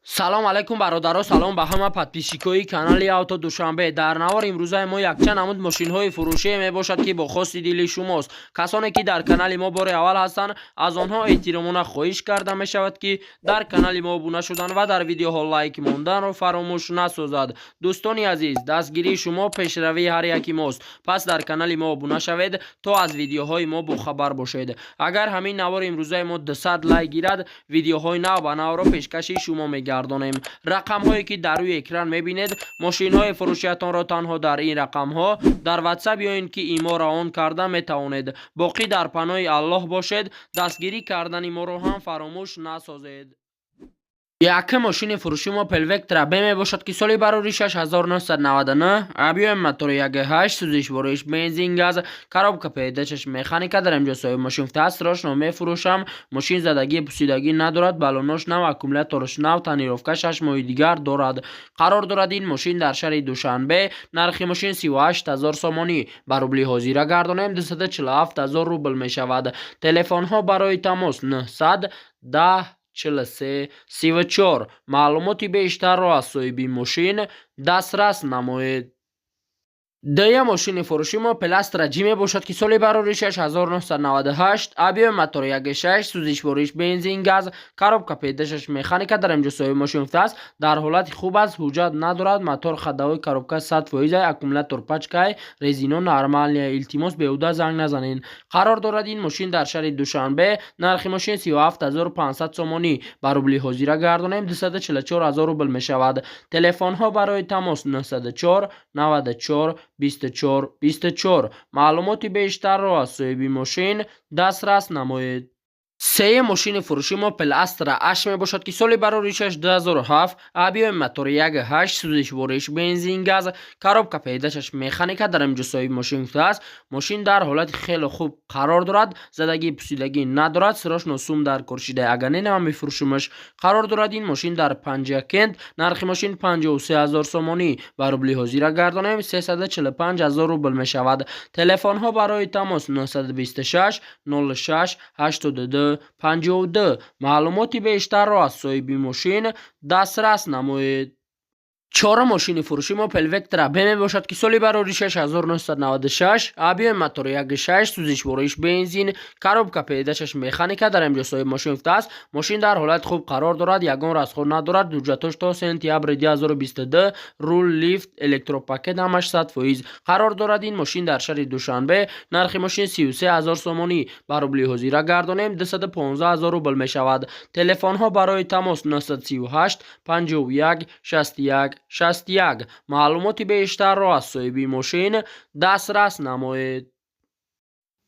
Салом алайкум, бародаро, салом ба ҳама подписчикои канали Авто Душанбе. Дар навор имрӯзаи мо якчанд намуд мошинҳои фурӯшие мебошад, ки бо хости дили шумост. Касоне ки дар канали мо бори аввал ҳастанд, аз онҳо эҳтиромона хоҳиш карда мешавад, ки дар канали мо обуна шудан ва дар видеоҳо лайк монданро фаромӯш насозад. Дӯстони азиз, дастгирии шумо пешравии ҳар яки мост, пас дар канали мо обуна шавед, то аз видеоҳои мо бохабар бошед. Агар ҳамин навори имрӯзаи мо 200 лайк гирад, видеоҳои нав ба навро пешкаши шумо мегардонем. Рақамҳое ки дар рӯи экран мебинед, мошинҳои фурӯшиятонро танҳо дар ин рақамҳо дар Ватсап ё ин ки Имо равон карда метавонед. Боқӣ дар паноҳи Аллоҳ бошед, дастгирӣ кардани моро ҳам фаромӯш насозед. Якум мошини фурӯши мо Опел Вектра Б мебошад, ки соли барори 6999, объёми мотори 1.8, сӯзишвориш бензин, газ, коробка передачаш механика. Дар инҷо соҳиби мошин гуфтааст: «Срочно мефурӯшам». Мошин задагӣ, пусидагӣ надорад, баллонош нав, аккумулятораш нав, тонировка 6 моҳи дигар дорад. Қарор дорад ин мошин дар шаҳри Душанбе. Нархи мошин 38 000 сомонӣ, ба рубли ҳозира гардонем, 247 000 рубл мешавад. Телефонҳо барои тамос 910 43 34. Маълумоти бештарро аз соҳиби мошин дастрас намоед. Дуюм мошини фурӯши мо Опел Астра Ҷи мебошад, ки соли барори 6998, объёми мотори 1.6, сӯзишвориш бензин, газ, коробка передачаш механика. Дар инҷо соҳиби мошин гуфтааст, дар ҳолати хуб аст, ҳуҷҷат надорад, мотор ходовой, коробка 100%, аккумулятор пачкай, резино нормальный, илтимос, беҳуда занг назанед. Қарор дорад ин мошин дар шаҳри Душанбе. Нархи мошин 37 500 сомонӣ, ба рубли ҳозира гардонем, 244 000 рубл мешавад. Телефонҳо барои тамос 904 94 24 24. Маълумоти бештарро аз соҳиби мошин дастрас намоед. Сеюм мошини фурӯши мо Опел Астра H мебошад, ки соли бароришаш 2007, объёми мотори 1.8, сӯзишвориш бензин, газ, коробка передачаш механика. Дар инҷо соҳиби мошин гуфтааст, мошин дар ҳолати хеле хуб қарор дорад, задагӣ, пусидагӣ надорад, срочно сум дар кор шида, агар не, нама мефурӯшимаш. Қарор дорад ин мошин дар Панҷакент. Нархи мошин 53 ҳазор сомонӣ, ба рубли ҳозира гардонем, 345 ҳазор рубл мешавад. Телефонҳо барои тамос 926 06 82 52. Маълумоти бештарро аз соҳиби мошин дастрас намоед. Чорум мошини фурӯши мо Опел Вектра Б мебошад, ки соли бароришаш 1996, объёми мотори 1.6, сӯзишвориш бензин, коробка передачаш механика. Дар инҷо соҳиби мошин гуфтааст, мошин дар ҳолати хуб қарор дорад, ягон расход надорад, ҳуҷҷатош то сентябри 2022, рул, лифт, электропакет ҳамаш 100%. Қарор дорад ин мошин дар шаҳри Душанбе. Нархи мошин 33 ҳазор сомонӣ, ба рубли ҳозира гардонем, 215 ҳазор рубл мешавад. Телефонҳо барои тамос 938 51 61 61. Маълумоти бештарро аз соҳиби мошин дастрас намоед.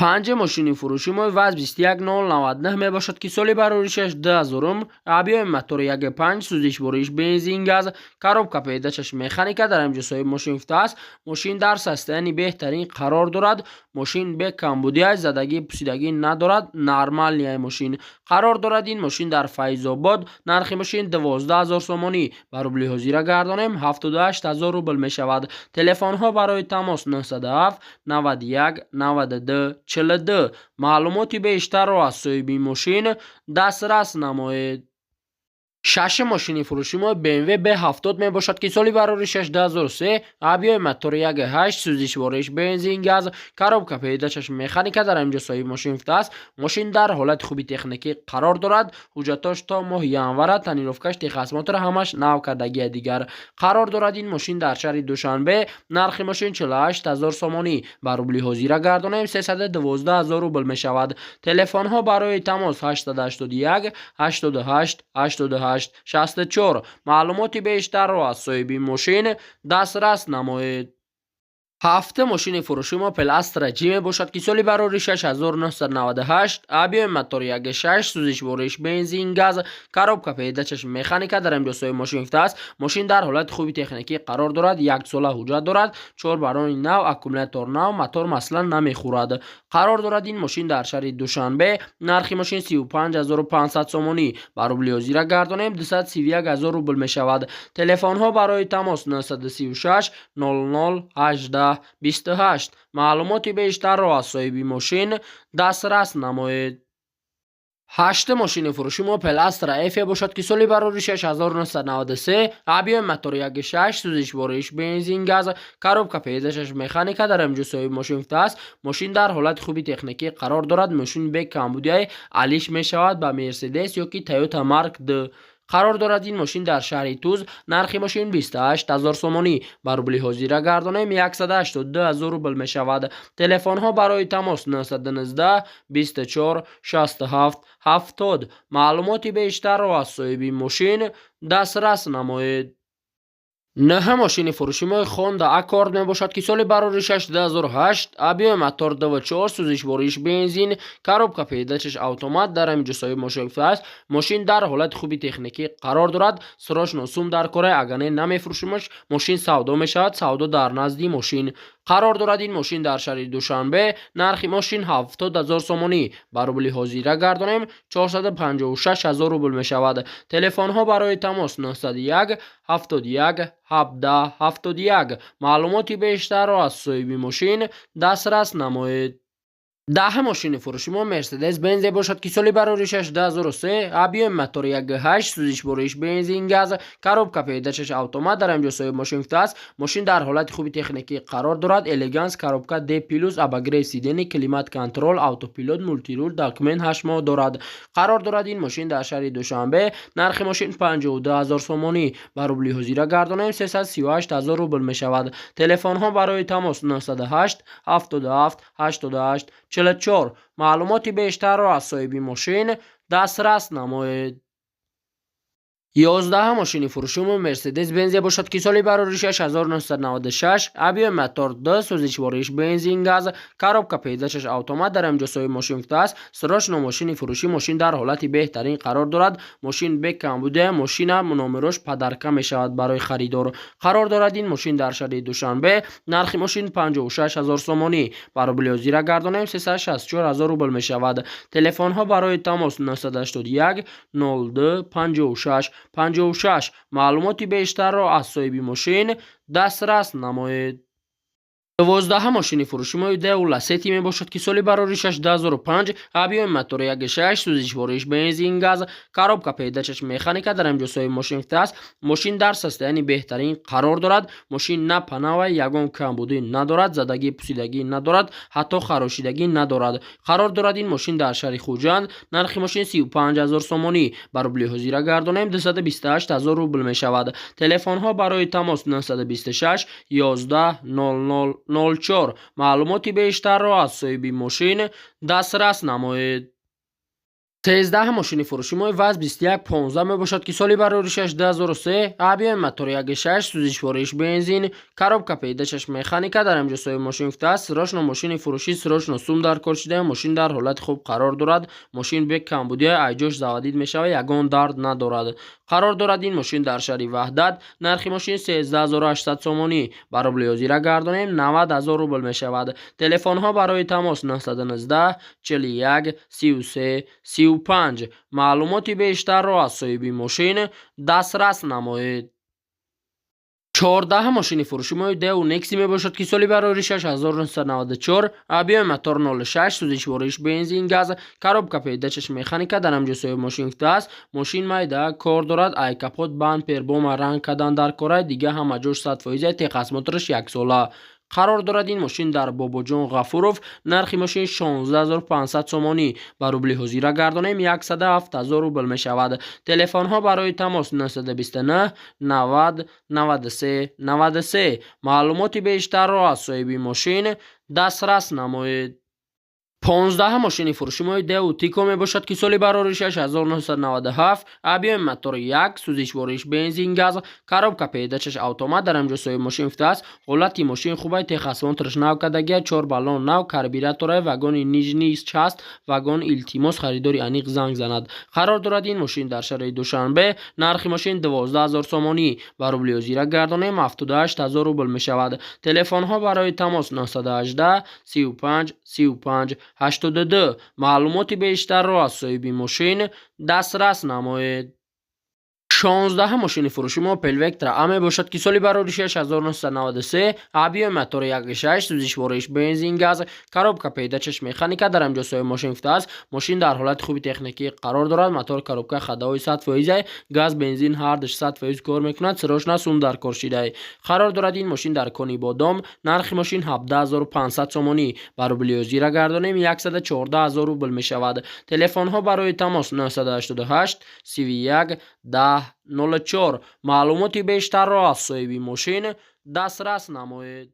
Панҷум мошини фурӯши мо ВАЗ 21099 мебошад, ки соли бароришаш 2000, объёми мотори 1.5, сӯзишвориш бензин, газ, коробка передачаш механика. Дар инҷо соҳиби мошин гуфтааст, мошин дар состоянии беҳтарин қарор дорад, мошин бекамбудиаст, задагӣ, пусидагӣ надорад, нормальный мошин. Қарор дорад ин мошин дар Файзобод. Нархи мошин 12 000 сомонӣ, ба рубли ҳозира гардонем, 78 ҳазор рубл мешавад. Телефонҳо барои тамос 907 91 92 42. Маълумоти бештарро аз соҳиби мошин дастрас намоед. Шашум мошини фурӯши мо BMW B70 мебошад, ки соли бароришаш 2003, объёми мотори 1.8, сӯзишвориш бензин, газ, коробка передачаш механика. Дар инҷо соҳиби мошин гуфтааст, мошин дар ҳолати хуби техникӣ қарор дорад, ҳуҷҷатош то моҳи январа, тонировкаш, техосмотр ҳамаш нав кардагия дигар. Қарор дорад ин мошин дар шаҳри Душанбе. Нархи мошин 48 ҳазор сомонӣ, ба рубли ҳозира гардонем, 312 ҳазор рубл мешавад. Телефонҳо барои тамос 881 88 88 64. Маълумоти бештарро аз соҳиби мошин дастрас намоед. Ҳафтум мошини фурӯши мо Опел Астра Ҷи мебошад, ки соли бароришаш 1998, объёми мотори 1.6, сӯзишвориш бензин, газ, коробка передачаш механика. Дар инҷо соҳиби мошин гуфтааст, мошин дар ҳолати хуби техникӣ қарор дорад, яксола ҳуҷҷат дорад, чор баллони нав, аккумулятор нав, мотор масла намехӯрад. Қарор дорад ин мошин дар шаҳри Душанбе. Нархи мошин 35 500 сомонӣ, ба рубли ҳозира гардонем, 231 ҳазор рубл мешавад. Телефонҳо барои тамос 936 00 18 28. Маълумоти бештарро аз соҳиби мошин дастрас намоед. Ҳашти мошини фурӯши мо Опел Астра F бошад, ки соли бароришаш 1993, объёми мотори 1,6, сӯзишвориш бензин газ, коробка ПД-шаш механика. Дар инҷо соҳиби мошин гуфтааст, мошин дар ҳолати хуби техникӣ қарор дорад. Мошин бе камбудиай алиш мешавад ба Мерседес ё ки Тойота Марк 2. Қарор дорад ин мошин дар шаҳри Туз. Нархи мошин 28 ҳазор сомонӣ, ба рубли ҳозира гардонем, 182 ҳазор рубл мешавад. Телефонҳо барои тамос 919 24 67 70. Маълумоти бештарро аз соҳиби мошин дастрас намоед. Нӯҳ мошини фурӯши мо Хонда Аккорд мебошад, ки соли бароришаш 2008, объёми мотор 2,4, сӯзишвориш бензин, коробка ПД-шаш автомат. Дар ҳаминҷо соҳиби мошин гуфтааст, мошин дар ҳолати хуби техникӣ қарор дорад. Срочно сум дар кора, агар не, намефурӯшимаш. Мошин савдо мешавад, савдо дар назди мошин. Қарор дорад ин мошин дар шаҳри Душанбе. Нархи мошин 70 ҳазор сомонӣ, ба рубли ҳозира гардонем, 456 ҳазор рубл мешавад. Телефонҳо барои тамос 901 71 17 71. Маълумоти бештарро аз соҳиби мошин дастрас намоед. Даҳ мошини фурӯши мо Мерседес Бензе бошад, ки соли бароришаш 2003, объёми мотори 1,8, сӯзишвориш бензин газ, коробка ПД-шаш автомат. Дар инҷо соҳиби мошин гуфтааст, мошин дар ҳолати хуби техникӣ қарор дорад. Элеганс, коробка D плюс, обогрев сидений, климат контроль, автопилот, мультируль, документ 8 моҳ дорад. Қарор дорад ин мошин дар шаҳри Душанбе. Нархи мошин 52 ҳазор сомонӣ, ба рубли ҳозира гардонем, 338 ҳазор рубл мешавад. Телефонҳо барои тамос 908 77 88 44. Маълумоти бештарро аз соҳиби мошин дастрас намоед. 11 мошини фурӯши мо Мерседес Бензе бошад, ки соли бароришаш 1996, объёми мотор 2, сӯзишвориш бензин газ, коробка ПД-шаш автомат. Дар инҷо соҳиби мошин гуфтааст, срочно мошини фурӯшӣ, мошин дар ҳолати беҳтарин қарор дорад. Мошин бе камбудия, мошина номерош подарка мешавад барои харидор. Қарор дорад ин мошин дар шаҳри Душанбе. Нархи мошин 56 ҳазор сомонӣ, ба рубли ҳозира гардонем, 364 ҳазор рубл мешавад. Телефонҳо барои тамос 981 02 56 56. Маълумоти бештарро аз соҳиби мошин дастрас намоед. 12 мошини фурӯши мо Дэу Ласети мебошад, ки соли бароришаш 2005, объёми мотори 1,6, сӯзишвориш бензин газ, коробка ПД-шаш механика. Дар инҷо соҳиби мошин гуфтааст, мошин дар состоянии беҳтарин қарор дорад. Мошин на панава, ягон камбудӣ надорад, задагӣ, пусидагӣ надорад, ҳатто харошидагӣ надорад. Қарор дорад ин мошин дар шаҳри Хуҷанд. Нархи мошин 35 ҳазор сомонӣ, ба рубли ҳозира гардонем, 228 ҳазор рубл мешавад. Телефонҳо барои тамос 926 11 00 04. Маълумоти бештарро аз соҳиби мошин дастрас намоед. 13 мошини фурӯши мо ВАЗ 2115 мебошад, ки соли бароришаш 2003, объёми мотори 1,6, сӯзишвориш бензин, коробка ПД-шаш механика. Дар инҷо соҳиби мошин гуфтааст, срочно мошини фурӯшӣ, срочно сум дар кор шуда. Мошин дар ҳолати хуб қарор дорад. Мошин бе камбудия айҷош заводить мешавад, ягон дард надорад. Қарор дорад ин мошин дар шаҳри Ваҳдат. Нархи мошин 13 800 сомонӣ, ба рубли ҳозира гардонем, 90 ҳазор рубл мешавад. Телефонҳо барои тамос 919 41 33 35. Маълумоти бештарро аз соҳиби мошин дастрас намоед. 14 мошини фурӯши мо Дэу Некси мебошад, ки соли бароришаш 1994, объёми мотор 06, сӯзишвориш бензин газ, коробка ПД-шаш механика. Дар ҳамҷо соҳиби мошин гуфтааст, мошин майда кор дорад, ай капот, бампер, бома ранг кардан дар кора, дига ҳама ҷош 100%, техосмотраш яксола. Қарор дорад ин мошин дар Бобоҷон Ғафуров. Нархи мошин 16 500 сомонӣ, ба рубли ҳозира гардонем, 107 ҳазор рубл мешавад. Телефонҳо барои тамос 929 90 93 93. Маълумоти бештарро аз соҳиби мошин дастрас намоед. 15 мошини фурӯши мо Дэу Тико мебошад, ки соли бароришаш 1997, объёми мотори 1, сӯзишвориш бензин газ, коробка ПД-шаш автомат. Дар ҳамҷо соҳиби мошин гуфтааст, ҳолати мошин хубай, техосмотраш нав кардагия, чор баллон нав, карбюраторай, вагони нижний часть вагон. Илтимос, харидори аниқ занг занад. Қарор дорад ин мошин дар шаҳри Душанбе. Нархи мошин 12 ҳазор сомонӣ, ба рубли ҳозира гардонем, 78 ҳазор рубл мешавад. Телефонҳо барои тамос 918 35 35 82. Маълумоти бештарро аз соҳиби мошин дастрас намоед. 16-ум мошини фурӯши мо Опел Вектра А мебошад, ки соли бароришаш 1993, объёми мотори 1,6, сӯзишвориш бензин, газ, коробка передачаш механика. Дар ҳамҷо соҳиби мошин гуфтааст, мошин дар ҳолати хуби техникӣ қарор дорад. Мотор, коробка ходовой 100%, газ, бензин ҳардуш 100% кор мекунад. Срочно сум дар кор шидай. Қарор дорад ин мошин дар Конибодом. Нархи мошин 17 500 сомонӣ, ба рубли ҳозира гардонем, 114 000 рубл мешавад. Телефонҳо барои тамос 988 31 10 04. Маълумоти бештарро аз соҳиби мошин дастрас намоед.